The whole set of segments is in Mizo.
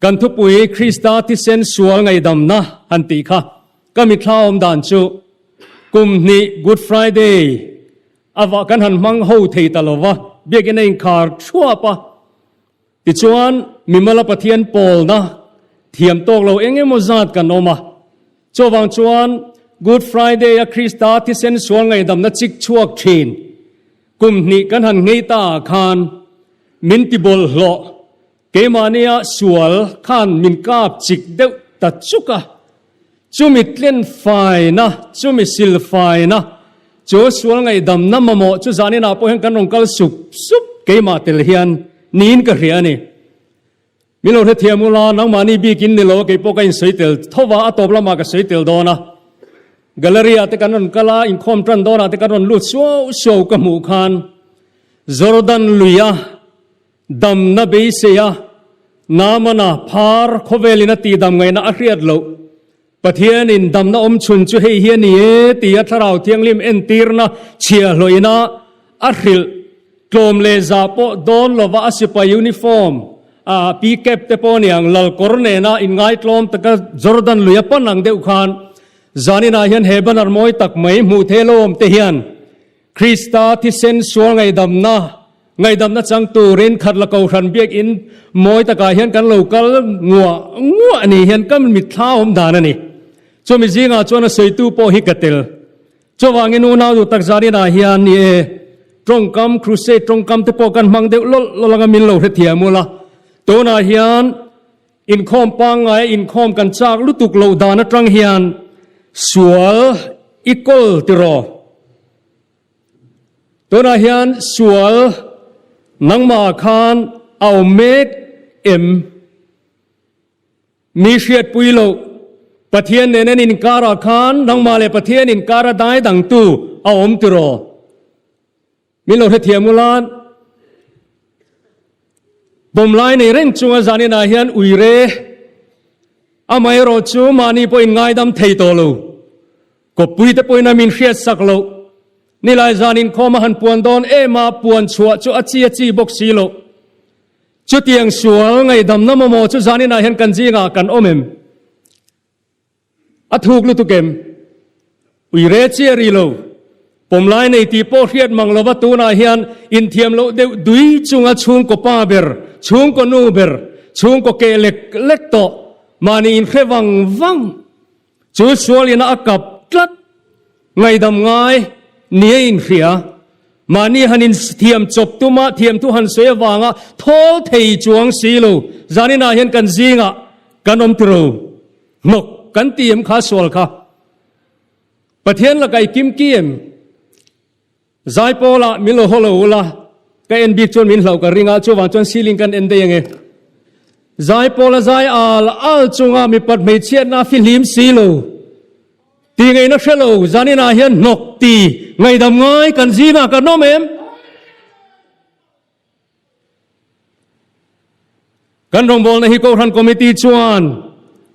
Kan thupui Krista thisen sual ngaihdamna han tih kha ka mitthla awm dan chu kum hnih Good Friday ava kan han hmang ho thei ta lova, biakinn a inkhar thuap a. Tichuan mimala Pathian pawlna thiam tawk lo eng emaw zat kan awm a. Chuvang chuan Good Friday a Krista thisen sual ngaihdamna chik chhuak thin kum hnih kan han nghei ta ah khan min ti bawlhhlawh Keimahnia sual khan min kap chik deuh ta chuk a, chumi tlen faina, chumi sil faina, chu sual ngaihdamna mamawh chu zaninah pawh hian kan rawn kal sup sup keimah tel hian niin ka hria a ni. Min lo hrethiam ula, nangmahni bikin ni lo a keipawh ka insawi tel tho va, a tawp lamah ka sawi tel dawn a. Gallery ah te kan rawn kal a, inkhawm tan dawnah te kan rawn lut suau suau ka hmuh khan Jordan luia Damna beisei a, Naamana phar khawvelin a tihdam ngaihna a hriat loh. Pathianin damna awm chhun chu hei hi a ni e tia Thlarau Thianghlim entirna chhiahhlawina a hrilh tlawm leh zah pawh dawn lova a sipai uniform a pcap te pawh aniang lalkawr nena inngaitlawm taka Jordan lui a pan ang deuh khan zaninah hian he banner mawi tak mai hmuh theih lo awm te hian Krista thisen sual ngaihdamna, ngaihdamna chang turin Khatla Kohhran biakinn mawi takah hian kan lo kal nguah nguah a ni hian ka mitthla awm dan a ni. Chumi zingah chuan a sawitu pawh hi ka tel. Chuvangin unau duh tak zaninah hian ni e, tawngkam, crusade tawngkam te pawh kan hmang deuh lawlh lawlh anga min lo hrethiam ula. Tunah hian inkhawm pangngaia inkhawm kan chak lutuk loh dan atang hian sual i kawl tiraw? Tunah hian sual nangmah khan a awm mek em? Mi hriatpui loh Pathian nen an inkarah khan nangmah leh Pathian inkara dai dangtu a awm tiraw? Min lo hrethiam ula, bawmlai nei reng chunga zaninah hian uire amaherawh chu mahni pawhin ngaidam thei tawh lo. Kawppui te pawhin a min hriat sak loh. Nilai zan inkhawm a han puan dawn em a, puan chhuah chu a chi a chi bawk si loh. Chutiang sual ngaihdamna mamawh chu zaninah hian kan zingah kan awm em? A thuk lutuk em? Uire chiah ri lo. Pawmlai nei tih pawh hriat mang lova tunah hian inthiam loh deuh dui chunga chhungkaw pa ber, chhungkaw nu ber, chhungkaw keh lek lek tawh mahni inhre vang vang chu sualin a kap tlat ngaihdam ngai nia inhria. Mahni han inthiam chawp tuma thiamthu han sawi avanga thawl thei chuang si lo zaninah hian kan zingah kan awm tiro. Hnawk kan ti em kha sual kha. Pathian lakah i kim ki em? Zaipawlah min lo haw lo ula, ka en bik chuan min hlauh ka ring a, chuvang chuan ceiling kan en daih ange. Zaipawla zai al al chunga mipat hmeichhiatna a fihlim si lo. Ti ngaihna hre lo, zaninah hian hnawk ti ngaihdam ngai kan zingah kan awm em? Kan rawngbawlna hi Kohhran Committee chuan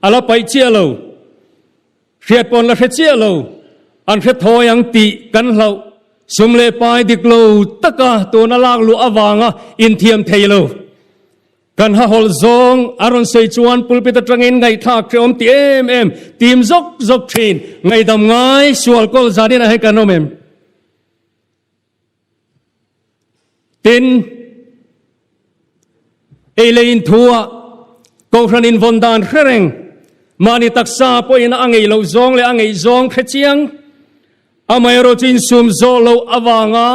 a la paih chiah lo, hriat pawn la hre chiah lo, an hre thawi ang tih kan hlauh, sum leh pai dik lo taka tuna lak luh avanga inthiam thei lo. Kan hahawlh zawng a rawn sawi chuan pulpit atangin ngaihthlak hrehawm ti em em, tim zawk zawk thin, ngaihdam ngai sual kawl zanin ah hian kan awm em? Tin, ei leh in thu-ah Kohhran invawn dan hre reng, mahni taksa pawhin a ngeih loh zawng leh a ngeih zawng hre chiang, amaherawh chu insum zawh loh avanga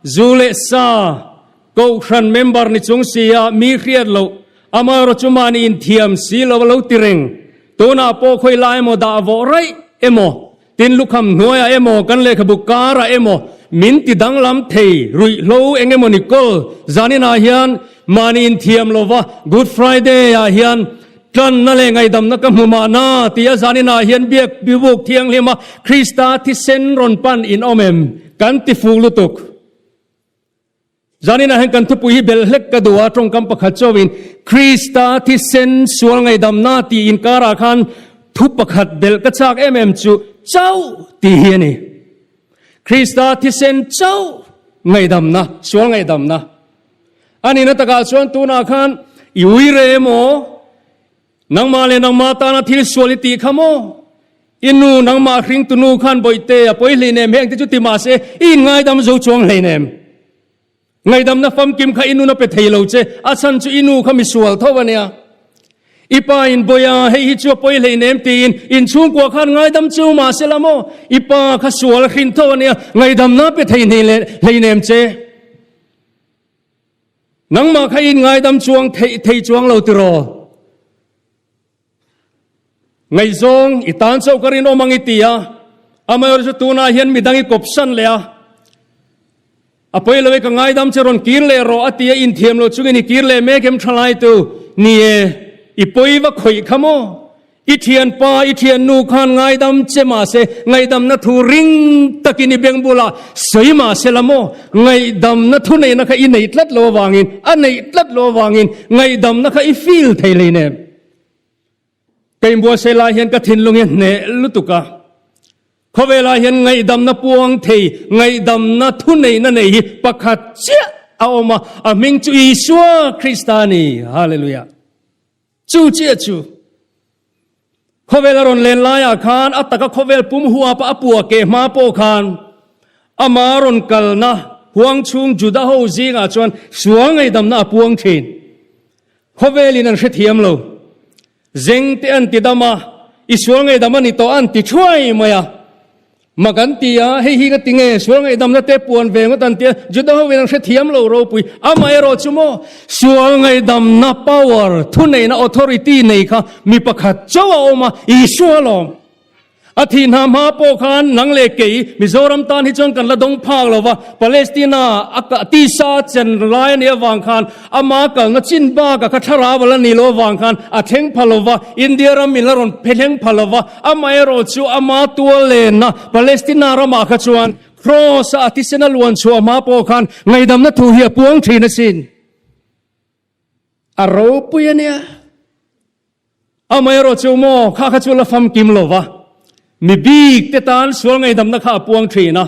zu leh sa Kohhran member ni chung sia mi hriat loh, amaherawh chu mahni inthiam si lo a lo ti reng, tunah pawh khawi lai emaw dah vawh raih emaw Tin, lukham hnuaiah emaw, kan lehkhabu karah emaw min ti danglam thei ruihhlo eng emaw ni kawl zaninah hian mahni inthiam lova Good Friday-ah hian tlanna leh ngaihdamna ka hmu mahna tia zaninah hian biak bibuk thianghlima Krista thisen rawn pan in awm em? Kan ti fuh lutuk. Zaninah hian kan thupui hi bel hlek ka duh a, tawngkam pakhat chauhin Krista thisen sual ngaihdamna tih inkarah khan thu pakhat belh ka chak em em chu chauh tih hi a ni. Krista thisen chauh ngaihdamna, sual ngaihdamna. A nihna takah chuan tunah khan i uire emaw? Nangmah leh nangmah tana thil sual i tih kha maw? I nu nangmah hringtu nu khan bawihte a pawi hleinem heng te chu ti mahse i inngaidam zo chuang hleinem. Ngaihdamna famkim kha i nun a pe thei lo che, a chhan chu i nu kha misual tho a nia. I pa in bawiha hei hi chu a pawi hleinem tiin inchhungkua khan ngaidam chu mahse la maw? I pa kha sual a hrin tho a nia, ngaihdamna pe thei hleinem che. Nangmah kha in ngaidam chuang theih thei chuang lo tiraw? Ngaihzawng i tan chauh ka rinawm ang i ti a, amaherawhchu chu tunah hian midang i kawpsan leh a, a pawi lo e ka ngaidam che rawn kir leh rawh a ti a, inthiam lo chungin i kir leh mek em thalaitu? Ni e, i pawi va khawih kha maw? I thianpa, i thiannu khan ngaidam che mahse, ngaihdamna thu ring takin i beng bulah sawi mahse la maw? Ngaihdamna thu neihna kha i neih tlat lo avangin, a neih tlat lo avangin ngaihdamna kha i feel thei hlein em? Ka inbuatsaih lai hian ka thinlung hi a hneh lutuk a. Khawvelah hian ngaihdamna puang thei, ngaihdamna thu neihna nei hi pakhat chiah a awm a, a hming chu Isua Krista a ni. Hallelujah! Chu chiah chu khawvel a rawn len laiah khan a taka khawvel pum huapa a pua keh hma pawh khan ama rawn kalna huang chhung Juda ho zingah chuan sual ngaihdamna a puang thin. Khawvelin an hrethiam lo. Zeng te an ti dam a, i sual ngaihdam a ni tawh an ti thuai mai a. Mak an ti a, hei hi ka ti nge, sual ngaihdamna te puan ve ngawt an ti a, Juda hovin an hrethiam lo ropui. Amaherawh chu maw, sual ngaihdamna power, thuneihna authority nei kha mi pakhat chauh a awm a, Isua alawm. A thih hna hma pawh khan nang leh kei Mizoram tan hi chuan kan la dawng phak lo va, Palestina a tisa chen lai a nih avang khan Ama kalna chin bakah kha thlarau a la ni lo avang khan a thleng pha lo va, India ram in la rawn phe thleng pha lo va, amaherawh chu ama tual lenna Palestina ramah kha chuan Kraws-a a thisen a luan chhuah hma pawh khan ngaihdamna thu hi a puang thin asin. A ropui a nia. Amaherawh chu maw kha kha chu la famkim lo va, mi bik te tan sual ngaihdamna kha a puang thin a.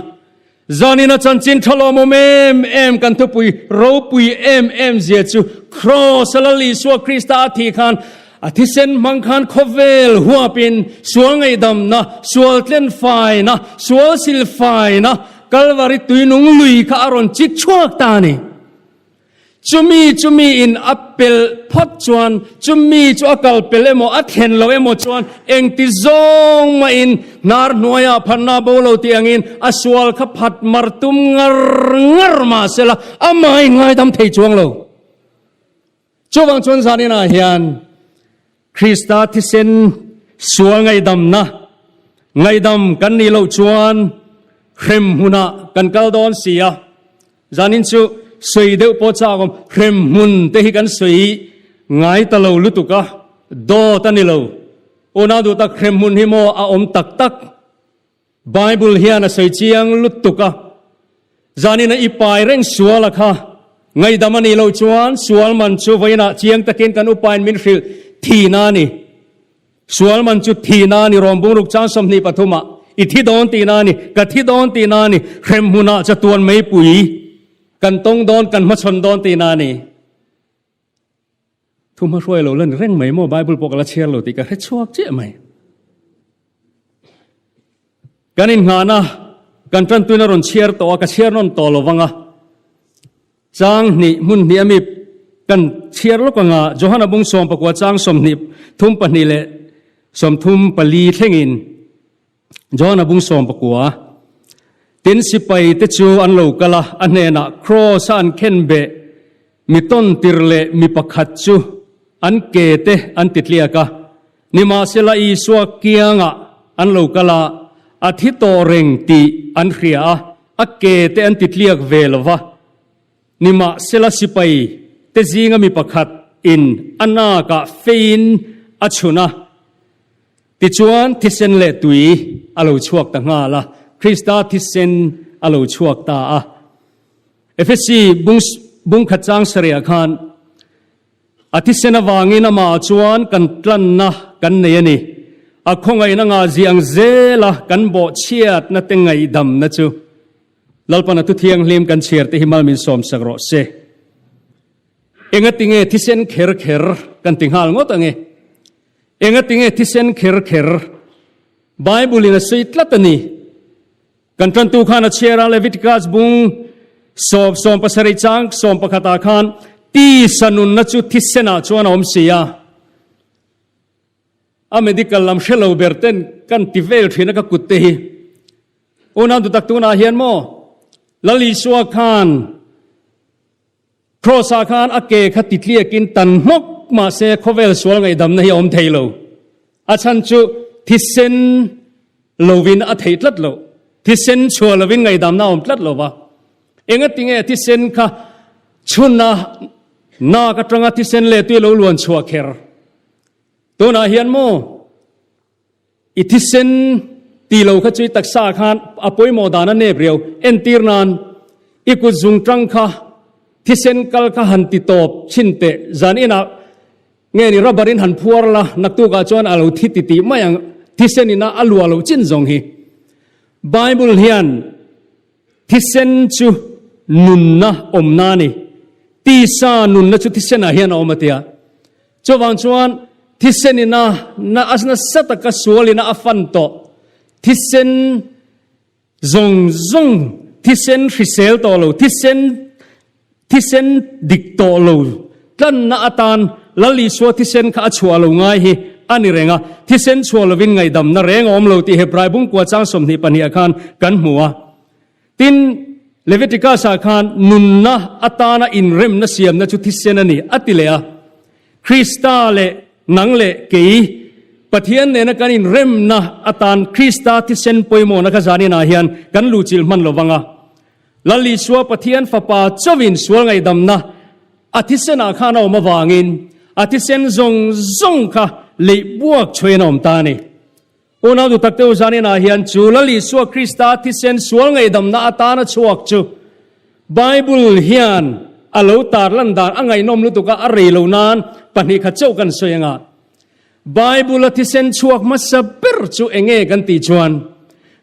Zanina chanchin tha lawmawm em em kan thupui ropui em em zia chu Kraws a Lal Isua Krista a thih khan a thisen hmang khan khawvel huapin sual ngaihdamna, sual tlenfaina, sual silfaina Kalvari tuinung lui kha a rawn chik chhuak ta a ni. Chumi chumi in a pel phawt chuan, chumi chu a kal pel emaw a thlen lo emaw chuan engti zawng mahin hnar hnuaiah phatna bo lo tih angin a sual kha phat mar tum ngar ngar mah sela amah in ngaidam thei chuang lo. Chuvang chuan zaninah hian Krista thisen sual ngaihdamna ngaihdam kan nih loh chuan hrem hmunah kan kal dawn si a. Zanin chu sawi deuh pawh chak awm, hrem hmun te hi kan sawi ngai ta lo lutuk a, dawt a ni lo. Unau duh tak hrem hmun hi maw a awm tak tak? Bible hian a sawi chiang lutuk a, Zanin a i pai reng sual a kha, ngaihdam a nih loh chuan sual man chu vawiinah chiang takin kan upain min hrilh thihna a ni. Sual man chu thihna a ni, Rom bungruk chang 23 ah i thi dawn tihna a ni, ka thi dawn tihna a ni, hremhmunah chatuan meipui kan tawng dawn, kan hmachhawn dawn tihna a ni. Thu hma hruai lo la ni reng mai maw, Bible pawh ka la chhiar lo tih ka hre chhuak chiah mai. Kan inngahna kan tantuina rawn chhiar tawh a, ka chhiar nawn tawh lo vang a. Chang hnih hmun hnih ami kan chhiar lawk anga Johana bung 14 chang 20 thum pahnih leh 34 thlengin Johana bung 19 Tin sipai te chu an lo kal a, a hnenah kraws a an khen beh mi tawn tir leh mi pakhat chu an ke te an ti tliak a. Nimahsela Isua kiangah an lo kal a, a thi tawh reng tih an hria a, a ke te an ti tliak ve lo va. Nimahsela sipai te zinga mi pakhat in a nakah feiin a chhun a, tichuan thisen leh tui a lo chhuak ta nghal a, Krista thisen a lo chhuak ta a. Efesi bung khat chang sarih ah khan, A thisen avangin amah chuan kan tlanna kan nei a ni. A khawngaihna ngahzih ang zela kan bawhchhiatna te ngaihdamna chu Lalpan a thuthianghlim kan chhiar te hi mal min sawmsak rawh se. Engatinge thisen kher kher kan ti nghal ngawt ange? Engatinge thisen kher kher? Bible-in a sawi tlat a ni. Kan tantu khan a chhiar a, Leviticus bung sawp 17 chang 11 ah khan tisa nunna chu thisenah chuan a awm si a. A medical lam hre lo ber ten kan ti vel thin a ka kut te hi. Unau dutak tunah hian maw Lal Isua khan Cross ah khan a ke kha titliakin tan hmawk mahse khawvel sual ngaihdamna hi a awm thei lo. A chhan chu thisen lovin a theih tlat lo. Thisen chhuah lovin ngaihdamna a awm tlat lo va. Engatinge thisen kha chhuna nak atanga thisen leh tui lo luan chhuah kher? Tunah hian maw I thisen ti lo kha chu i taksa ah khan a pawimawh dan a nep riau. Entir nan, i kut zung tang kha thisen kal kha han ti tawp chhin teh. Zan inah nge ni rubber in han phuar la, naktuk ah chuan a lo thi ti tih mai ang. Thisen ina a luah loh chin zawng hi. Bible hian thisen chu nunna awmna a ni. Tisa nunna chu thisen ah hian a awm a tia. Chuvang chuan thisen ina na a nasa taka sual ina a fan tawh, thisen zawng zawng, thisen hrisel tawh lo, thisen thisen dik tawh lo tlanna atan Lal Isua thisen kha a chhuah lo ngai hi a ni reng a, thisen chhuah lovin ngaihdamna reng a awm lo tih Hebrai bungkua chang 22 ah khan kan hmu a. Tin, Leviticus-ah khan nunna atana inremna siamna chu thisen a ni, a ti leh a. Krista leh nang leh kei, Pathian nena kan inremna atan Krista thisen pawimawhna kha zaninah hian kan luhchilh hman lo vang a. Lal Isua Pathian Fapa chauhin sual ngaihdamna a thisenah khan a awm avangin a thisen zawng zawng kha leih buak chhuain a awm ta a ni. Unau duh takte u zaninah hian chu Lal Isua Krista thisen sual ngaihdamna atana chhuak chu Bible hian a lo tarlan dan a ngaihnawm lutuk a, a rei lo nan 2 khat chauh kan sawi anga. Bible a thisen chhuak hmasa ber chu enge kan tih chuan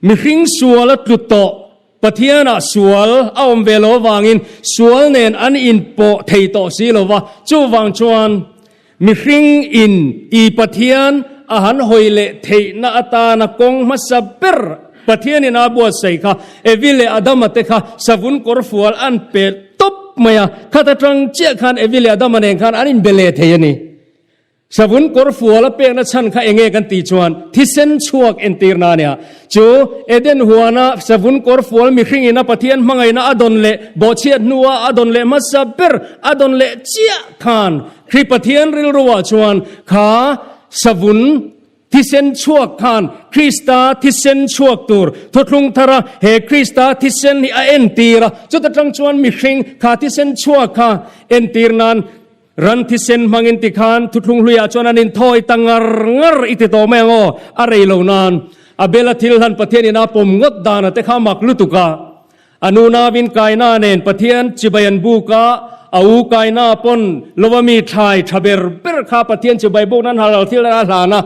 mihring sual a tlu tawh Pathianah sual a awm ve lo avangin sual nen an inpawh thei tawh si lo va, chuvang chuan mihring in i Pathian a han hawi leh theihna atana kawng hmasa ber Pathianin a buatsaih kha Evi leh Adama te kha savun kawr fual an pe tawp mai a, khat atang chiah khan Evi leh Adama nen khan an inbe leh thei a ni. Savun kawr fual a pekna chhan kha enge kan tih chuan thisen chhuak entirna a nia. Chu Eden huana savun kawr fual mihringin a Pathian hmangaihna a dawn leh bawhchhiat hnua a dawn leh hmasa ber a dawn leh chiah khan Kri Pathian rilruah chuan kha savun thisen chhuak khan Krista thisen chhuak tur thuthlung thara he Krista thisen hi a entir a. Chuta tang chuan mihring kha thisen chhuak kha entir nan Ran thisen hmangin tikhan thuthlung hluiah chuan an inthawi ta ngar ngar i ti tawh mai ang aw, a rei lo nan. Abel-a thil hlan Pathianin a pawm ngawt dana te kha mak lutuk a. A nu navin Kaina nen Pathian chibai an buk a, a u Kaina pawn lova mi thlai tha ber ber kha Pathian chibai buk nan halal thil a hlan a,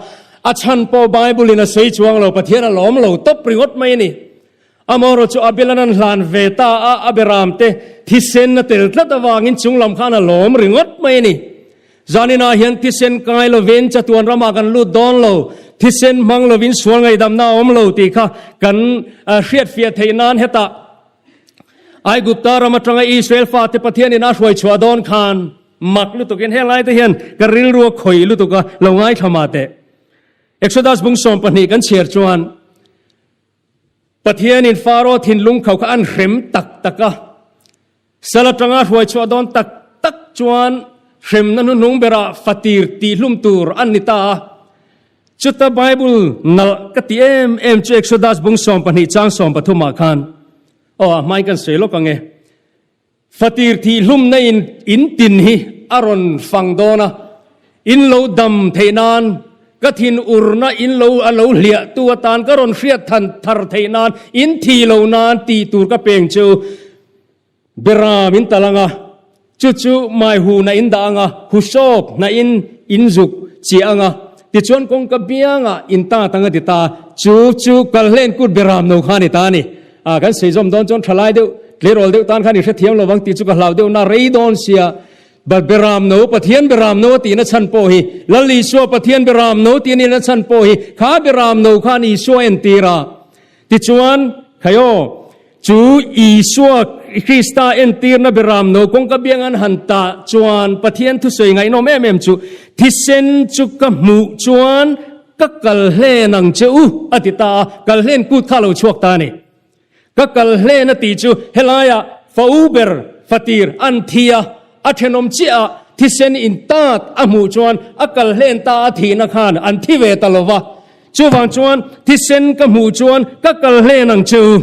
a chhan pawh Bible-in a sawi chuang lo, Pathian a lawm lo tawp ringawt mai a ni. Amaherawhchu chu Abel-a'n an hlan ve ta a, a beramte thisen a tel tlat avangin chung lam khan a lawm ringawt mai a ni. Zaninah hian thisen kai lovin chatuan ramah kan lut dawn lo, thisen hmang lovin sual ngaihdamna a awm lo tih kha kan hriatfiah theih nan hetah Aigupta ram atanga Israel fate Pathianin a hruai chhuah dawn khan mak lutukin heng laite hian ka rilru a khawih lutuk a, lo ngaithla mah teh. Exodus bung 12 kan chhiar chuan Pathianin Faro thinlung kho kha an hrem tak tak a, sal atanga hruai chhuah dawn tak tak chuan hremna hnuhnung berah fatir tihhlum tur an ni ta a. Chuta Bible nalh ka ti em em chu Exodus bung 12 chang 13 ah khan, aw a hmain kan sawi lawk ang e, Fatir thihhlumna in in tin hi a rawn fang dawn a, in lo dam theih nan, ka thin urna in lo a lo hliah tu atan ka rawn hriat than thar theih nan, in thi lo nan tih tur ka peng chu Beram in tal ang a, chu chu mai hu na in dah ang a, hu sawp hna in in zuk chiah ang a, tichuan kawngka biangah in tat ang a ti ta, chu chu kalhlen kut Beram no kha a ni ta a ni. A kan sawi zawm dawn chuan thalai deuh, tleirawl deuh tan khan i hrethiam lo vang tih chu ka hlau deuh na rei dawn sia. Beram no, Pathian beram no a tihna chhan pawh hi, Lal Isua Pathian beram no tih a nihna chhan pawh hi, kha beram no khan Isua a entir a. Tichuan, khai aw, chu Isua Krista entirna beram no kawngka biang an han tah chuan Pathian thusawi ngaihnawm em em chu, Thisen chu ka hmuh chuan ka kal hlen ang che u, a ti ta a, kal hlen kut kha a lo chhuak ta a ni. Ka kal hlen a tih chu helaiah fa u ber fatir an thi a, a thenawm chiah ah thisen in tat a hmuh chuan a kal hlen ta a thihna khan an thi ve ta lo va, chuvang chuan thisen ka hmuh chuan ka kal hlen ang che u.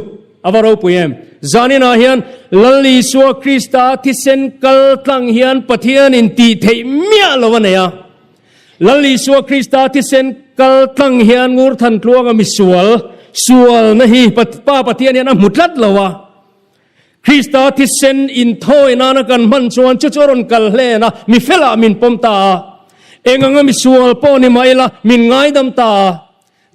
A va ropui em! Zaninah hian Lal Isua Krista thisen kal tlang hian Pathianin tih theih miah lo a nei a. Lal Isua Krista thisen kal tlang hian Ngurthan tluanga misual sualna hi Pa Pathian hian a hmu tlat lo a. Krista thisen inthawi nana kan hman chuan chu chu a rawn kal hlen a, mi felah min pawm ta a. Eng anga misual pawh ni mah ila min ngaidam ta a.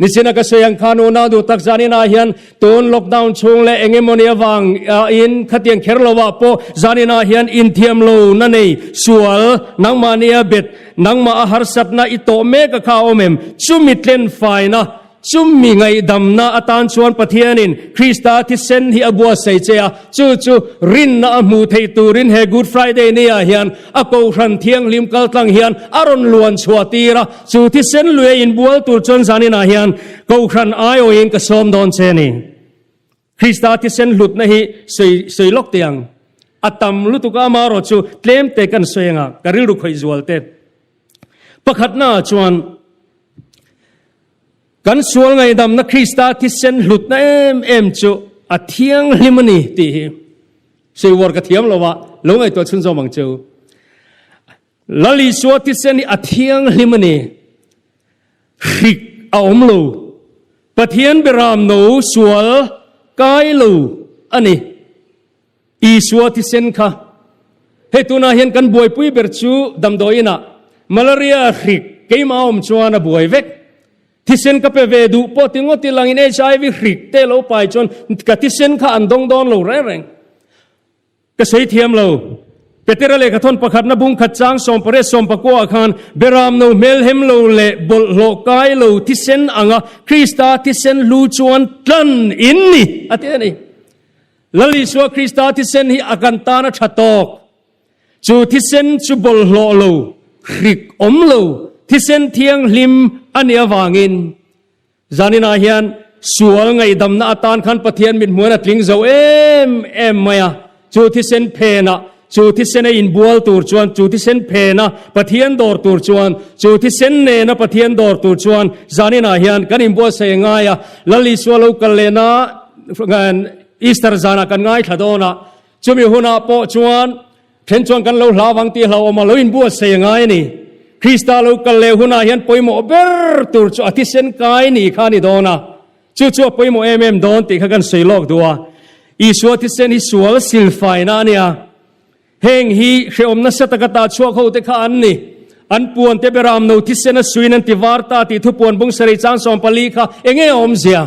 Nichina ka sawi ang khan unau duh tak zaninah hian tun lockdown chhung leh eng emawni avang in khatiang kher lo ah pawh zaninah hian inthiam lo na nei sual nangmahni a bet nangmah a harsatna i tawh mek a kha a awm em? Chumi tlen faina chumi ngaihdamna atan chuan Pathianin Krista thisen hi a buatsaih che a, chu chu rinna a hmuh theih turin he Good Friday ni ah hian a Kohhran Thianghlim kaltlang hian a rawn luan chhuah tir a. Chu thisen lui a inbual tur chuan zaninah hian Kohhran aiawhin ka sawm dawn che a ni. Krista thisen hlutna hi sawi sawi lawk teh ang. A tam lutuk a amaherawh chu tlem te kan sawi anga ka rilru khawih zual te. Pakhatnaah chuan kan sual ngaihdamna Krista thisen hlutna em em chu a thianghlim a ni tih hi sawi uar ka thiam lo a, lo ngaihtuah chhunzawm ang che u. Lal Isua thisen hi a thianghlim a ni. Hrik a awm lo. Pathian beram no sual kai lo a ni. Isua thisen kha. Hei tunah hian kan buaipui ber chu damdawiin ah malaria hrik keimah a awm chuan a buai vek. Thisen ka pe ve duh pawh ti ngawt ilangin HIV hrik te lo pai chuan ka thisen kha an dawng dawn lo reng reng. Ka sawi thiam lo. Petera lehkhathawn pakhatna bung khat chang sawmpariat sawmpakua ah khan Beram no hmelhem lo leh bawlhhlawh kai lo thisen anga Krista thisen hlu chuan tlan in ni a ti a ni. Lal Isua Krista thisen hi a kan tan a tha tawk. Chu thisen chu bawlhhlawh lo, hrik awm lo, thisen thianghlim a nih avangin Zaninah hian sual ngaihdamna atan khan Pathian mithmuan a tling zo em em mai a, chu thisen phenah, chu thisen a inbual tur chuan, chu thisen phena Pathian dawr tur chuan, chu thisen nena Pathian dawr tur chuan zaninah hian kan inbuatsaih a ngai a, Lal Isua lo kal lehna Easter zanah kan ngaithla dawn a, chumi hunah pawh chuan Then chuan kan lo hlau vang tih hlauhawm a lo inbuatsaih a ngai a ni. Krista lo kal leh hunah hian pawimawh ber tur chu a thisen kai ni kha a ni dawn a, chu chu a pawimawh em em dawn tih kha kan sawi lawk duh a. Isua thisen hi sual silfaina a nia. Heng hi hrehawm nasa taka tah chhuak ho te kha an ni. An puan te beram no thisen a suin an ti var ta tih thupuan bung sarei chang 14 kha enge a awmzia?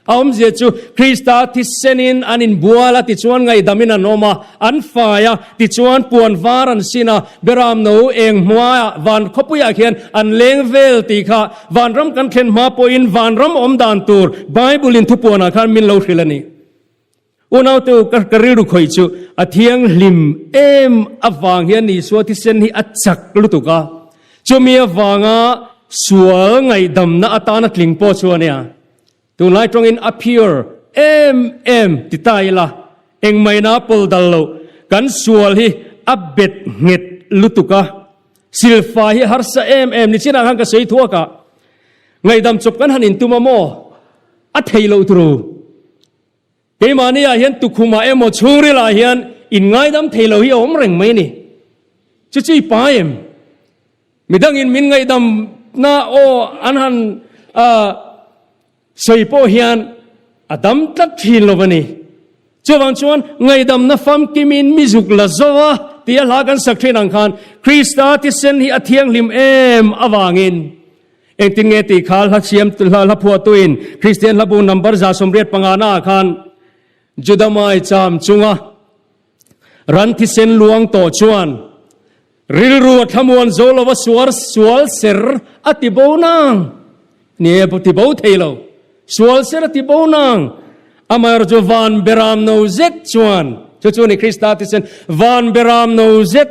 A awmzia chu Krista thisenin an inbual a, tichuan ngaihdamin an awm a, an fai a, tichuan puan var an sin a, Beram no eng hmuaiah van khawpuiah khian an leng vel tih kha vanram kan thlen hma pawhin vanram awm dan tur Bible-in thupuanah khan min lo hrilh a ni. Unaute u, ka rilru khawih chu a thianghlim em avang hian Isua thisen hi a chak lutuk a, chumi avanga sual ngaihdamna atana tling pawh chu a nia. Tunlai tawngin a pure em em ti ta ila, engmaina pawl dal loh kan sual hi a bet nghet lutuk a, silfa hi harsa em em ni chinah khan ka sawi thuak a, ngaihdam chawp kan han intum a maw? A thei loh turu. Keimahni ah hian tukhumah emaw chhungrilah hian inngaidam thei lo hi a awm reng mai a ni. Chu chu i pa em? Midangin min ngaihdamna aw an han sawi pawh hian a dam tlat thin lo a ni. Chuvang chuan ngaihdamna famkimin mi zuk la zo a tia hla kan sak thin ang khan Krista thisen hi a thianghlim em avangin Engtin nge tih kha hla siam hla hla phuahtuin Kristian hlabu number 185 naah khan Juda mai cham chunga ran thisen luang tawh chuan. Rilru a thlamuan zo lova suar sual ser a ti bo nang. Ni e, ti bo thei lo. Sual ser a ti bo nang. Amaherawh chu van beram no zet chuan, chu chu ni Krista thisen, van beram no zet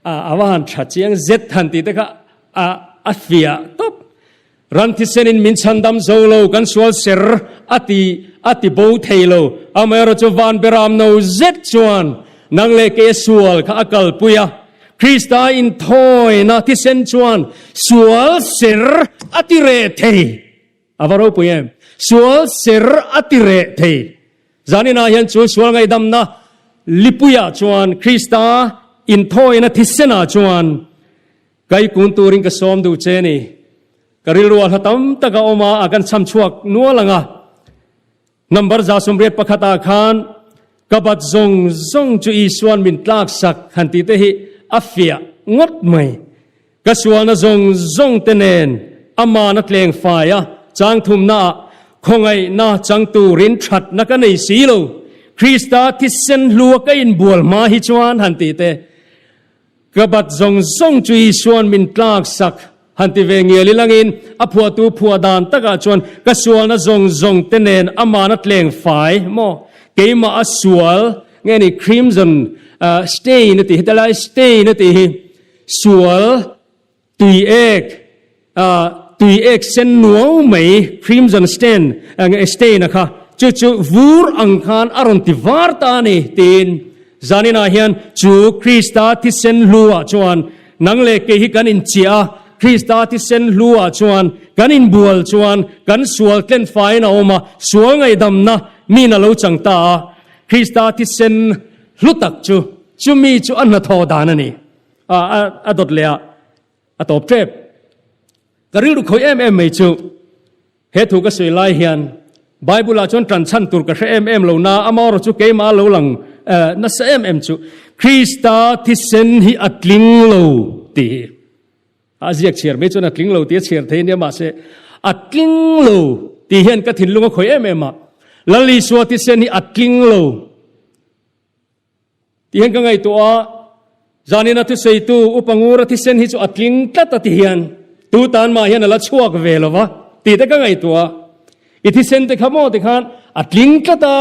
a a va han tha chiang zet han tih te kha a a fiah tawp. Ran thisenin min chhandam zo lo, kan sual ser a ti a ti bo thei lo. Amaherawh chu van beram no zet chuan nang leh kei a sual kha a kalpui a. Krista inthawina thisen chuan sual ser a ti reh thei. A va ropui em? Sual ser a ti reh thei. Zaninah hian chu sual ngaihdamna lipuiah chuan Krista inthawina thisenah chuan Kai kun turin ka sawm duh che ni. Ka rilru a hla tam tak a awm a, a kan chham chhuak nual ang a. Number 181 ah khan ka bat zawng zawng chu Isuan min tlak sak han tih te hi a fiah ngawt mai. Ka sualna zawng zawng te nen aman a tleng fai a, chang thumna ah khawngaihna chang turin thatna ka nei si lo. Krista thisen hlua ka inbual hma hi chuan han tih te Ka bat zawng zawng chu Isua'n min tlak sak han ti ve ngial ilangin a phuahtu phuah dan takah chuan ka sualna zawng zawng te nen aman a tleng fai maw? Keimah a sual nge ni crimson stain a tih hi tilai stain a tih hi sual Tui ek, tui ek sen nuau mai, crimson stain, nge stain a kha, chu chu vur ang khan a rawn ti var ta a ni, tiin zaninah hian chu Krista thisen hluah chuan nang leh kei hi kan inchiah a, Krista thisen hluah chuan kan inbual chuan kan sual tlen faiin a awm a, sual ngaihdamna min a lo chang ta a, Krista thisen hlu tak chu chumi chu a hnathawh dan a ni. A a dawt leh a, a tawp tep. Ka rilru khawih em em mai chu he thu ka sawi lai hian Bible ah chuan tan chhan tur ka hre em em lo na, amaherawh chu keimah a lo lang nasa em em chu Krista thisen hi a tling lo tih hi. A ziak chhiar mai chuan a tling lo tih a chhiar thei ania mahse a tling lo tih hian ka thinlung a khawih em em a. Lal Isua thisen hi a tling lo. Ti hian ka ngaihtuah a, zanin a thuseitu Upa Ngura thisen hi chu a tling tlat a ti hian tu tan mah hian a la chhuak ve lo va tih te ka ngaihtuah a. I thisen te kha maw ti khan a tling tlat a,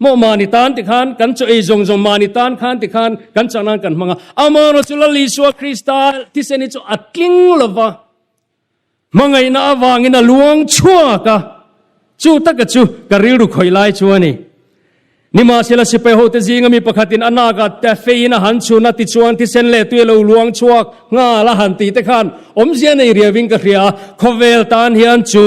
maw mahni tan ti khan kan chaw ei zawng zawng mahni tan khan ti khan kan chak nan kan hmang a, amaherawh chu Lal Isua Krista thisen hi chu a tling lo va. Hmangaihna avangin a luang chhuak a, chu taka chu ka rilru khawih lai chu a ni. Nimahsela sipai hote zinga mi pakhatin a nakah te feiin a han chhun a, tichuan thisen leh tui a lo luang chhuak nghal a han tih te khan awmzia nei riauin ka hria a, khawvel tan hian chu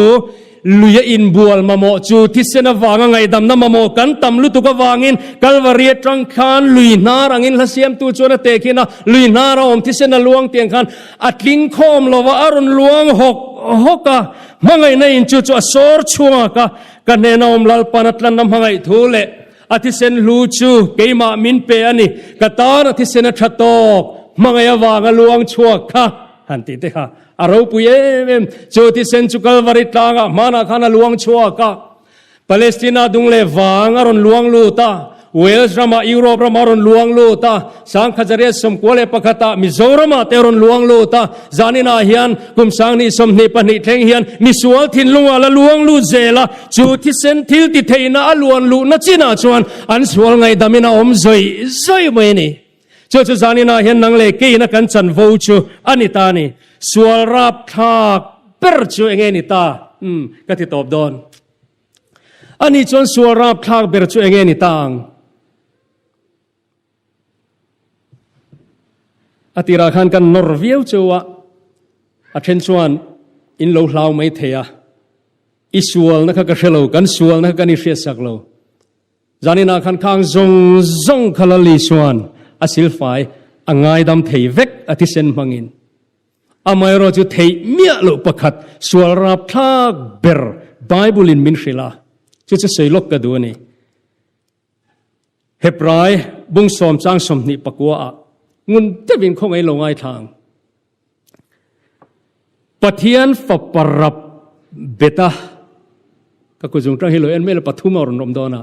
lui a inbual mamawh chu thisen avanga ngaihdamna mamawh kan tam lutuk avangin Kalvari atang khan lui hnar angin hla siamtu chuan a tehkhin a, lui hnar a awm thisen a luang tiang khan A tling khawm lo a, a rawn luang hawk hawk a, hmangaihna in chu chu a sawr chhuak a, ka hnena awm Lalpan a tlanna hmangaih thu leh a thisen hlu chu keimah min pe a ni, ka tan a thisen a tha tawk, hmangaih avanga luang chhuak kha han tih te kha a ropui em em. Chu thisen chu Kalvari tlangah hmanah khan a luang chhuak a, Palestina dung leh vang a rawn luang lut a, Wales ramah Europe ramah a rawn luang lut a, Sangkhazaria 11 ah Mizoramah te a rawn luang lut a, zaninah hian kum 2022 thleng hian misual thinlungah la luang lut zel a, chu thisen thil ti theihna a luan luhna chinah chuan an sual ngaihdamin a awm zawih zawih mai a ni. Chu chu zaninah hian nang leh keiin a kan chanvo chu a ni ta a ni. Sual rapthlak ber chu enge ni ta? Umm, ka ti tawp dawn. Ani chuan sual rapthlak ber chu enge ni ta ang? A tirah khan kan nawr viau cheu a, a then chuan in lo hlau mai thei a, i sualna kha ka hre lo, kan sualna kha kan i hriatsak lo. Zaninah khan khang zawng zawng kha Lali chuan a silfai a ngaidam thei vek a thisen hmangin. Amaherawh chu theih miah loh pakhat sual rapthlak ber Bible in min hrilh a, chu chu sawi lawk ka duh a ni. Hebrai bung sawm chang 24 ah ngun deuhin khawngaih lo ngaithla ang. Pathian fapa rap bet a, ka kut zung tang hi lo en mai la pathum a rawn awm dawn a.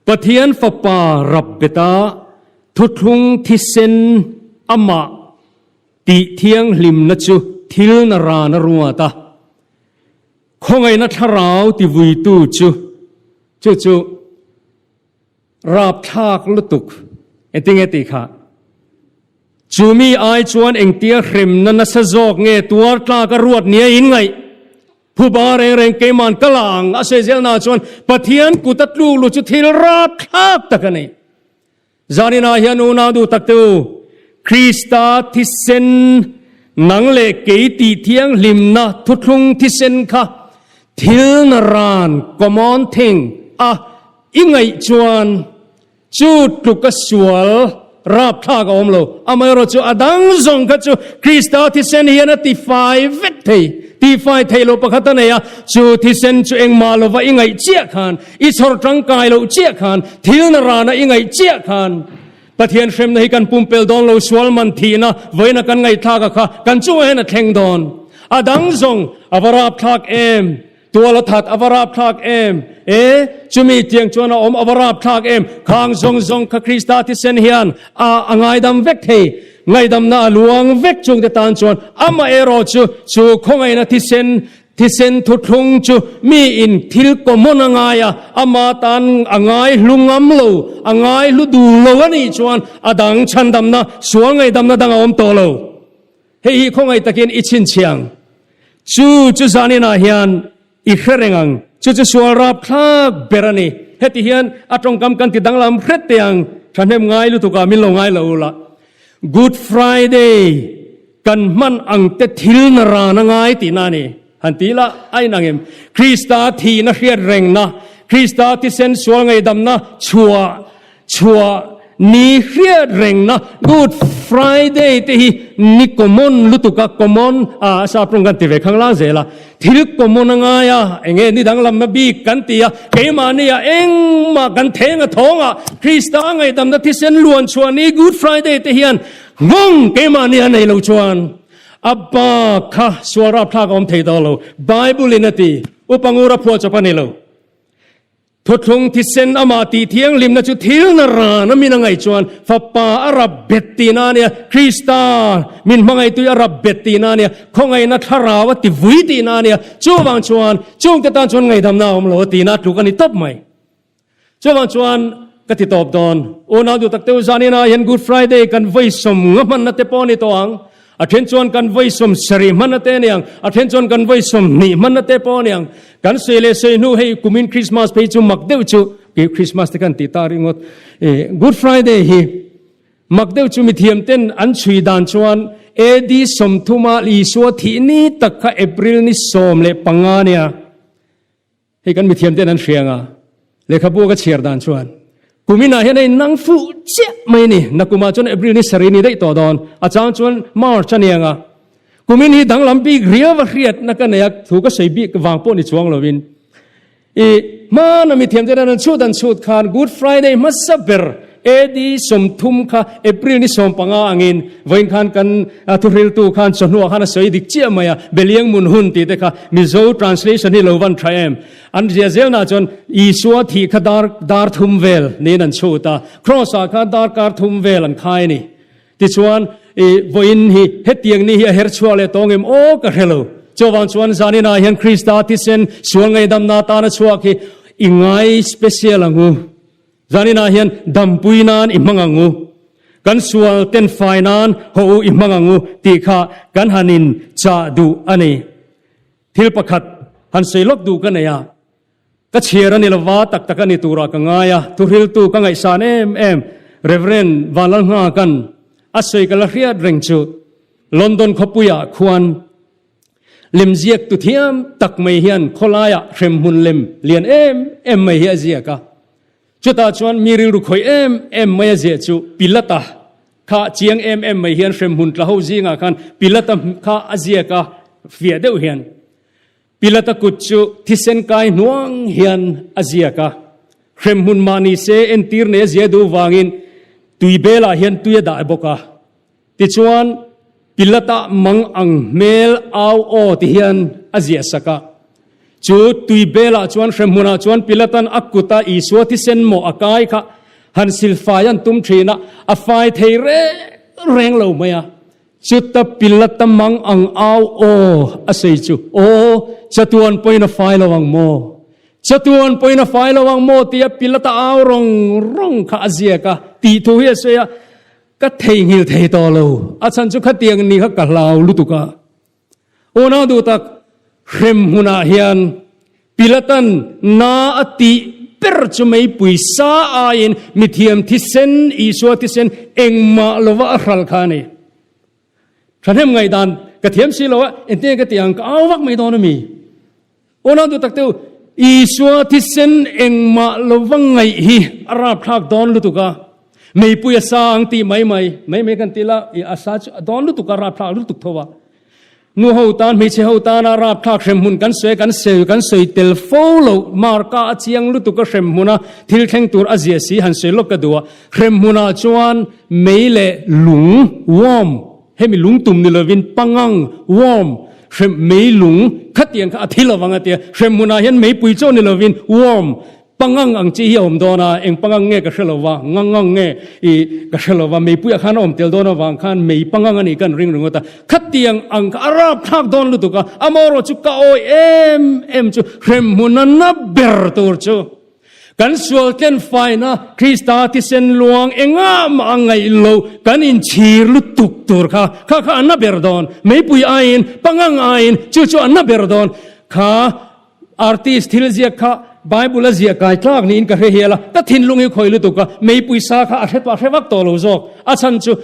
Pathian fapa rap bet a, thuthlung thisen amah. Tih thianghlimna chu thil na ran a ruat a, khawngaihna thlarau tivuitu chu chu chu rapthlak lutuk engtinge tih kha? Chu mi ai chuan engtia hremna nasa zawk nge tuar tlak a ruat nia inngaih? Phuba reng reng keiman ka la ang a sawi zelna chuan Pathian kut a tluk lu chu thil rapthlak tak a ni. Zaninah hian unau duh tak te u, Krista thisen nang leh kei tih thianghlimna thuthlung thisen kha thil na ran, common thing, a i ngaih chuan chu tluk a sual rapthlak a awm lo. Amaherawhchu a dang zawng kha chu Krista thisen hian a tifai vek thei. Tifai theih loh pakhat a nei a, chu thisen chu engmah lova i ngaih chiah khan I chhawr tangkai loh chiah khan, thil na rana i ngaih chiah khan, Pathian hremna hi kan pumpel dawn lo, sual man thihna vawiina kan ngaihthlak a kha kan chungah hian a thleng dawn. A dang zawng a va rapthlak em? Tual a that a va rapthlak em? E, chumi tiang chuan a awm a va rapthlak em? Khang zawng zawng kha Krista thisen hian a a ngaidam vek thei. Ngaidamna a luang vek chungte tan chuan amaherawh chu chu khawngaihna thisen Thisen thuthlung chu mi in thil common a ngai a, ama tan a ngai hlu ngam lo, a ngai hlu duh lo a nih chuan a dang chhandamna, sual ngaihdamna dang a awm tawh lo. Hei hi khawngaih takin i chhinchhiang. Chu chu zaninah hian i hre reng ang, chu chu sual rapthlak ber a ni. Heti hian a tawngkam kan ti danglam hret teh ang, thahnem ngai lutukah min lo ngai lo ula. Good Friday kan hman ang te thil na ran a ngai tihna a ni. Han ti ila a inang em? Krista thihna hriat rengna, Krista thisen sual ngaihdamna chhuah chhuah ni hriat rengna Good Friday te hi ni common lutuk a, common a sap rawng kan ti ve khang lang zel a. Thil common a ngai a, enge ni danglamna bik kan ti a, keimahni ah engmah kan theng a thawng a, Krista ngaihdamna thisen luan chhuah ni Good Friday te hian nghawng keimahni a nei lo chuan a ba kha sual rapthlak a awm thei dawn lo, Bible in a ti, Upa Ngura phuah chawp a ni lo. Thuthlung thisen amah tih thianghlimna chu thil na ran a min a ngaih chuan Fapa a rap bet tihna a nia, Krista min hmangaihtu hi a rap bet tihna a nia, khawngaihna thlarau a ti vui tihna a nia, chuvang chuan chungte tan chuan ngaihdamna a awm lo a tihna a tluk a ni tawp mai. Chuvang chuan ka ti tawp dawn. Unau duh tak teuh zaninah hian Good Friday kan vawi sawm nga hmanna te pawh a ni tawh ang. A then chuan kan vawi sawmsarih hmanna te a ni ang, a then chuan kan vawi sawmhnih hmanna te pawh a ni ang. Kan sawi leh sawi hnu hei kumin Christmas phei chu mak deuh chu, kei Christmas te kan tih ta ringawt, eh Good Friday hi mak deuh chu mithiam ten an chhui dan chuan AD 30 a Isua thih ni tak kha April ni 15 a nia. Hei kan mithiam ten an hria anga lehkhabu ka chhiar dan chuan kuminah hian a innang fuh chiah mai a ni. Nakumah chuan April ni sarih ni daih tawh dawn, a chang chuan March a ni anga kumin hi danglam bik riau a hriatna ka nei a, thu ka sawi bik vang pawh ni chuang lovin i hmana mithiam ten an chhut an chhut khan Good Friday hmasa ber AD 30 kha April ni 15 angin vawiin khan kan thuhriltu khan chawhnuah khan a sawi dik chiah mai a, Beliang mun hun tih te kha Mizo translation hi lo van tha em? An zia zelna chuan Isua thih kha dar dar thum vel niin an chhut a, Cross ah khan dar kar thum vel an khai a ni. Tichuan i vawiin hi hetiang ni hi a her chhuak leh tawng em aw ka hre lo. Chuvang chuan zaninah hian Krista thisen sual ngaihdamna atana chhuak hi i ngai special ang u. Zaninah hian dampui nan i hmang ang u, kan sual ten fai nan haw u i hmang ang u tih kha kan han in chah duh a ni. Thil pakhat han sawi lawk duh ka nei a, ka chhiar a ni lova tak tak a ni turah ka ngai a, thuhriltu ka ngaihsan em em Reverend Vanlalnghaka'n a sawi ka la hriat reng chu London khawpuiah khuan Lemziak tu thiam tak mai hian khawlaiah hremhmun lem lian em em mai hi a ziak a. Chutah chuan mi rilru khawih em em mai a ziah chu Pilata kha chiang em em mai hian hremhmun tla ho zingah khan Pilata kha a ziak a, fiah deuh hian Pilata kut chu thisen kai hnuang hian a ziak a. Hremhmun mah ni se entir nei a ziah duh vangin tui belah hian tui a dah bawk a. Tichuan, Pilata mang ang hmel au aw ti hian a ziah sak a. Chu tui belah chuan hremhmunah chuan Pilatan a kuta Isua thisen mawh a kai kha han silfai an tum thin a, a fai thei reng reng lo mai a. Chuta Pilata mang ang au aw a sawi chu, Aw, chatuan pawhin a fai lo ang maw? Chatuan pawhin a fai lo ang maw? tia Pilata au rawng rawng kha a ziak a, tih thu hi a sawi a, ka theihnghilh thei tawh lo. A chhan chu khatiang ni kha ka hlau lutuk a. Unau duh tak, hrem hmunah hian Pilatan na a tih ber chu meipui sa aiin mithiam thisen, Isua thisen engmah lova a hral kha a ni. Thahnem ngaihdan ka thiam si lo a, engtin nge ka tih ang, ka au vak mai dawn a mi? Unau duh tak te u, Isua thisen engmah lova ngaih hi a rapthlak dawn lutuk a, meipui a sa ang tih mai mai, mai mai kan ti la, a sa chu a dawn lutuk a, rapthlak lutuk tho a. Nu ho tan, hmeichhe ho tana rapthlak hremhmun kan sawi a, kan sawi kan sawi tel fo lo. Marka a chiang lutuk a hremhmun a thil thleng tur a zia si han sawi lawk ka duh a. Hremhmunah chuan mei leh lung, worm, hemi lung tum ni lovin pangang, worm, hrem mei lung khatiang kha a thi lovang a tia. Hremhmunah hian meipui chaw ni lovin worm, Pangang ang chi hi a awm dawn a, eng pangang nge ka hre lo va, ngangang nge i ka hre lo va, meipuiah khan a awm tel dawn avang khan mei pangang a nih kan ring ringawt a, khatiang ang kha a rapthlak dawn lutuk a, amaherawh chu ka awi em em chu hremhmun a na ber tur chu kan sual tlen faina Krista thisen luang engah mah a ngaih lo kan inchhir lutuk tur kha, kha kha a na ber dawn, meipui aiin pangang aiin chu chu a na ber dawn kha. Artist thil ziak kha Bible a ziah kai tlak niin ka hre hial a, ka thinlung hi khawi lutuk a, meipui sa kha a hre a hre vak tawh lo zawk. A chhan chu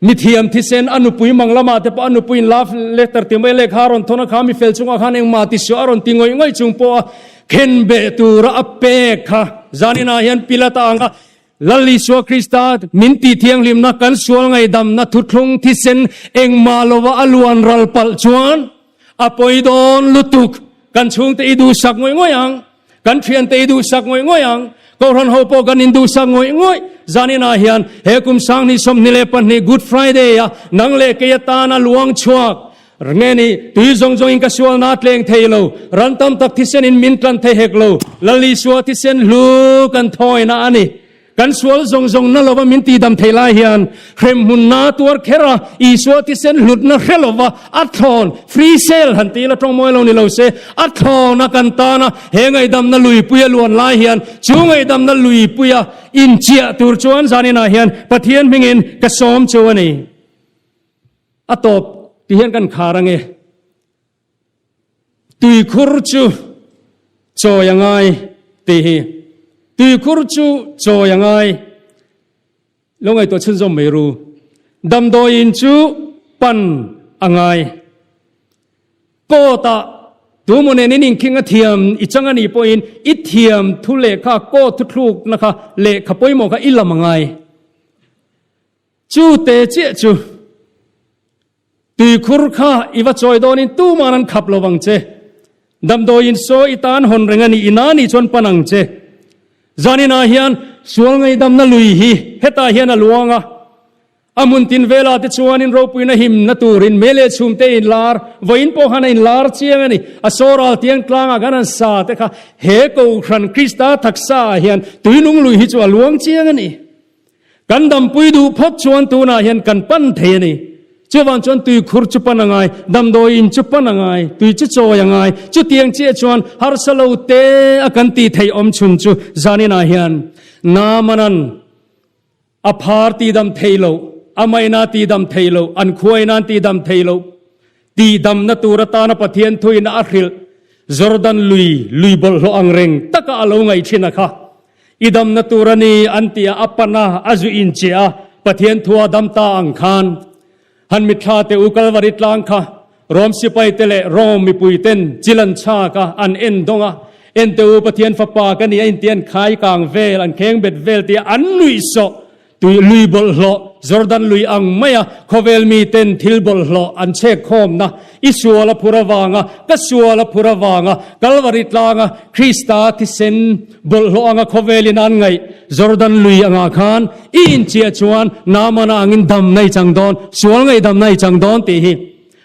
mithiam thisen a nupui mang lamah te pawh a nupuiin love letter ti mai lehkha a rawn thawn a, kha mi fel chungah khan engmah ti suah a rawn ti ngawih ngawih chung pawh a khenbeh tura a pek kha zaninah hian Pilata anga Lal Isua Krista min tih thianghlimna kan sual ngaihdamna thuthlung thisen engmah lova a luan ral palh chuan a pawi dawn lutuk. Kan chhungte i duhsak ngawih ngawih ang, kan thiante i duhsak ngawih ngawih ang, Kohhran ho pawh kan induhsak ngawih ngawih. Zaninah hian he kum 2022 Good Friday a nang leh kei atana luang chhuak Nge ni, tui zawng zawngin ka sualna a tleng thei lo, ran tam tak thisenin min tlan thei hek lo, Lal Isua thisen hlu kan thawina a ni. Kan sual zawng zawng na lova min tihdam thei lai hian, hremhmunna tuar kher a, Isua thisen hlutna hre lova a thlawn, free sale han ti ila tawngmawi lo ni lo se, a thlawn a kan tan a, he ngaihdamna luipui a luan lai hian, chu ngaihdamna luipui a inchiah tur chuan zaninah hian Pathian hmingin ka sawm chu a ni. A tawp ti hian kan khar ange. Tuikhur chu chawi a ngai tih hi. Tuikhur chu chawi a ngai. Lo ngaihtuah chhunzawm mai ru. Damdawiin chu pan a ngai. Court ah tumaw nen in inkhing a thiam i chang a nih pawhin i thiam thu lehkha court thuthlukna kha lehkha pawimawh kha i lam a ngai. Chu te chiah chu tuikhur kha i va chawi dawnin tuman an khap lo vang che. Damdawiin saw i tan hawn reng a nih ina nih chuan pan ang che. Zaninah hian sual ngaihdamna lui hi hetah hian a luang a. A hmun tin velah te chuanin ropuina himna turin mei leh chhum te inlar, vawiin pawh khan a inlar chiang a ni. A saw ral tiang tlangah khan an sa te kha he Kohhran Krista taksa ah hian tuinung lui hi chu a luang chiang a ni. Kan dampui duh phawt chuan tunah hian kan pan thei a ni. Chuvang chuan tuikhur chu pan a ngai, damdawi in chu pan a ngai, tui chu chawi a ngai. Chutiang chiah chuan harsa lo te a kan tih theih awm chhun chu zaninah hian Naamanan a phar tihdam thei loh, a maina tihdam thei loh, an khuaina'n tihdam thei loh, tihdamna tur atana Pathian thuina a hrilh Jordan lui, lui bawlhhlawh ang reng taka a lo ngaih thin a kha. I damna tur a ni an ti a, a pan a, a zu inchiah a, Pathian thu a dam ta ang khan. Han mitthla teh u Kalvari tlang kha Rom sipai te leh Rom mipui ten chil an chhak a, an en dawng a, En teh u Pathian fapa ka ni a inti an khai kang vel, an kheng bet vel tia an nuih sawh. Tui lui bawlhhlawh, Jordan lui ang maia khawvel miten thil bawlhhlawh an chhek khawmna, i sual a phur avanga, ka sual a phur avanga, Kalvari tlanga Krista thisen bawlhhlawh anga khawvelin an ngaih Jordan lui angah khan i inchiah chuan Naamana angin damna i chang dawn, sual ngaihdamna i chang dawn tih hi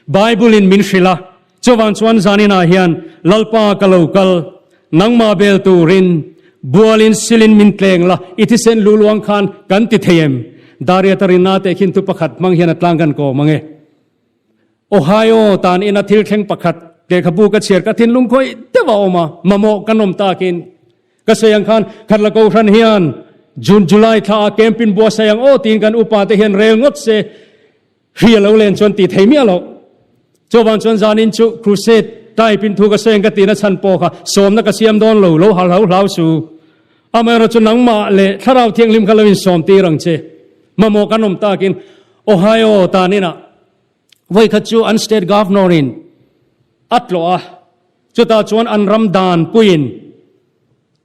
Bible-in min hrilh a. Chuvang chuan zaninah hian Lalpa ka lo kal, nangmah bel turin bualin silin min tleng la, i thisen lu luang khan kan ti thei em? Dariata rinna teh khin thu pakhat hmang hian a tlang kan kawm ang e. Ohio tan ina thil thleng pakhat lehkhabu ka chhiar ka thinlung khawih deuh a awm a, mamawh kan awm takin ka sawi ang khan Khatla Kohhran hian June, July thla ah camp in buatsaih ang aw tiin kan upa te hian rel ngawt se hri a lo len chuan tih thei miah loh. Chuvang chuan zanin chu crusade type in thu ka sawi ang ka tihna chhan pawh kha sawmna ka siam dawn lo, lo hal hlau hlau su. Amaherawhchu chu nangmah leh Thlarau Thianghlim kha lo insawm tir ang che. Mamawh kan awm takin Ohio tan inah Vawikhat chu an state governor in a tlawh a, chutah chuan an ram dan puiin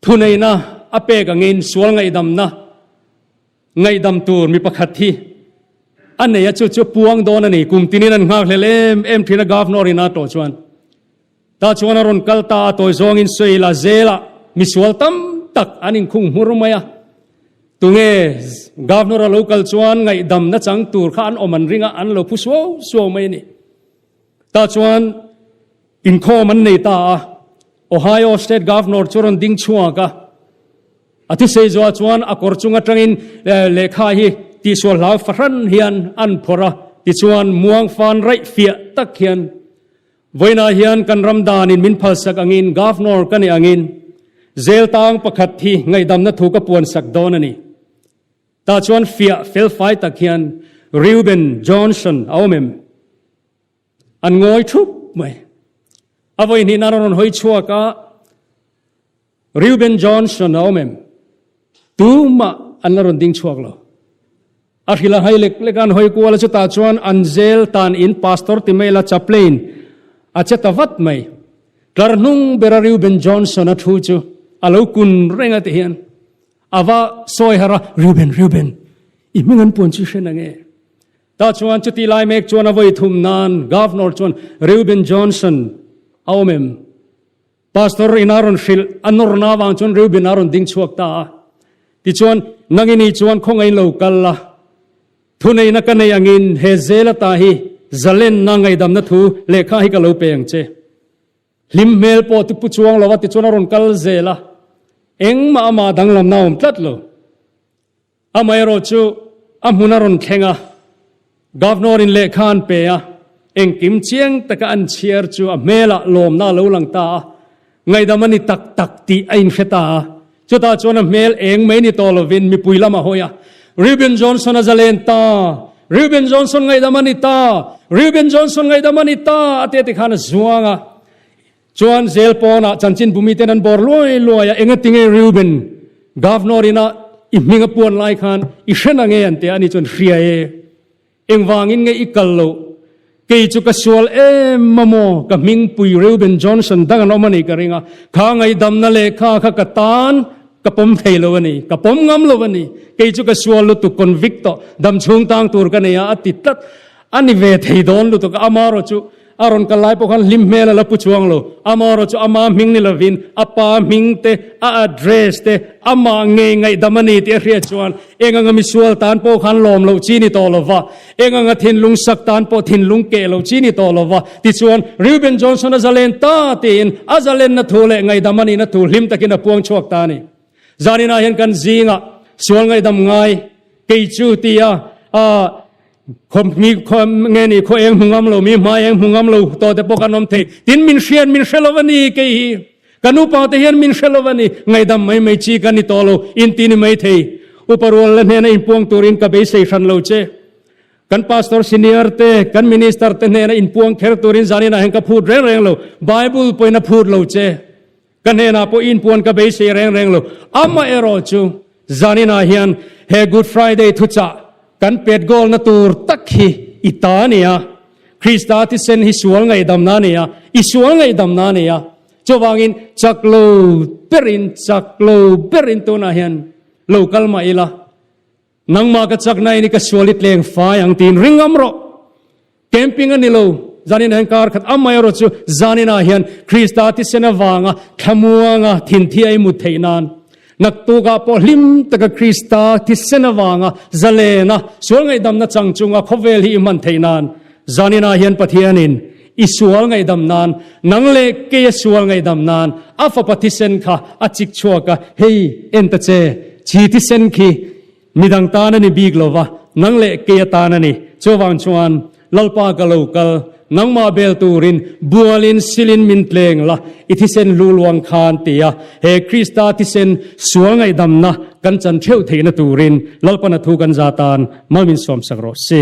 thuneihna a pek angin sual ngaihdamna ngaihdam tur mi pakhat hi a nei a, chu chu puang dawn a ni. Kum tinin an nghakhlel em em thin a governor in a tlawh chuan. Tah chuan a rawn kal ta a, tawi zawngin sawi la zelah misual tam tak an inkhung hmur mai a. Tunge Governor a lo kal chuan ngaihdamna chang tur kha an awm an ring a, an lo phu suau suau mai a ni. Tah chuan inkhawm an nei ta a, Ohio State Governor chu rawn ding chhuak a. A thusei zuah chuan a kawr chung atangin lehkha hi tihsual hlau fahran hian an phawrh a, tichuan muang fan raih fiah tak hian Vawiinah hian kan ram danin min phalsak angin Governor ka nih angin zel tang pakhat hi ngaihdamna thu ka puansak dawn a ni. Tah chuan fiah felfai tak hian Reuben Johnson a awm em? An ngawi thup mai. A vawi hnihna a rawn hawi chhuak a, Reuben Johnson a awm em? Tumah an la rawn ding chhuak lo. A hrilh a hai lek lek a, an hawi kual a, chutah chuan an zel tan in Pastor ti mai la chaplain a che ta vat mai. Tlar hnung bera Reuben Johnson a thu chu a lo kun reng a ti hian a va sawi harh a, Reuben, Reuben, i hming an puan chu i hre na nge? Tah chuan chuti lai mek chuan a vawi thum nan Governor chuan Reuben Johnson a awm em? Pastor in a rawn hrilh, a nawrna avang chuan Reuben a rawn ding chhuak ta a. Tichuan, nangini chuan khawngaih lo kal la, thuneihna ka nei angin he zel ata hi zalenna ngaihdamna thu lehkha hi ka lo pe ang che. Hlim hmel pawh ti pu chuang lo a, tichuan a rawn kal zel a, engmah amah danglamna a awm tlat lo. Amaherawh chu a hmun a rawn thleng a, Governor in lehkha an pe a, engkim chiang taka an chhiar chu a hmelah lawmna a lo lang ta a, ngaihdam a ni tak tak tih a inhre ta a. Chutah chuan a hmel eng mai ni tawh lovin mipui lam a hawi a, Reuben Johnson a zalen ta! Reuben Johnson ngaihdam a ni ta! Reuben Johnson ngaihdam a ni ta! a ti a ti khan a zuang a. Chuan zel pawnah chanchin bumi ten an bawr luai luai a, engatinge Reuben Governor ina i hming a puan lai khan i hre na nge an ti a, ani chuan hria e, engvangin nge i kal loh, kei chu ka sual em a maw, ka hming pui Reuben Johnson dang an awm a nih ka ring a, kha ngaihdamna lehkha kha ka tan ka pawm thei lo a ni, ka pawm ngam lo a ni, kei chu ka sual lutuk convict tawh, dam chhung tang tur ka nei a, a ti tlat, a ni ve thei dawn lutuk a, amarawh chu A rawn kal lai pawh khan hlim hmel a la pu chuang lo. Amaherawh chu ama hming ni lovin a pa hming te, a address te, amah ngei ngaihdam a ni tih a hriat chuan eng anga misual tan pawh khan lawm loh chi ni tawh lo va, eng anga thinlung sak tan pawh thinlung keh loh chi ni tawh lo va. Tichuan, Reuben Johnson a zalen ta tiin a zalenna thu leh ngaihdam a nihna thu hlim takin a puang chhuak ta a ni. Zaninah hian kan zingah sual ngaihdam ngai kei chu tia a Khaw mi khaw nge ni khaw eng hmu ngam lo mi hma eng hmu ngam lo tawh te pawh kan awm thei. Tin min hriat min hre lo a ni kei hi. Ka nupa te hian min hre lo a ni. Ngaihdam mai mai chi ka ni tawh lo in ti ni mai thei. Upa rual la hnena inpuang turin ka beisei hran lo che. Kan pastor senior te, kan minister te hnena inpuang kher turin zaninah hian ka phut reng reng lo. Bible pawhin a phut lo che. Ka hnenah pawh inpuan ka beisei reng reng lo. Amaherawh chu zaninah hian he Good Friday thuchah kan pet goal-na tur tak hi i ta a ni a. Krista thisen hi sual ngaihdamna a ni a, i sual ngaihdamna a ni a. Chuvangin chak lo berin, chak lo berin tunah hian lo kal mah ila, Nangmah ka chakna in i ka sual i tleng fai ang tiin ring ngam rawh. Camping a ni lo, zanin ah hian kar khat amaherawh chu zanin ah hian Krista thisen avanga thlamuanga thinthi a i mut theih nan naktuk ah pawh hlim taka Krista thisen avanga zalena sual ngaihdamna chang chunga khawvel hi i hman theih nan zanin ah hian Pathianin i sual ngaihdam nan nang leh kei a sual ngaihdam nan a fapa thisen kha a chik chhuak a, hei en ta che, chi thisen khi Midang tan a ni bik lo va, nang leh kei atan a ni. Chuvang chuan, Lalpa ka lo kal, Nangmah bel turin bualin silin min tleng la, i thisen hlu luang khan tia he Krista thisen sual ngaihdamna kan chan theuh theihna turin Lalpana thu kan za tan mal min sawmsak rawh se.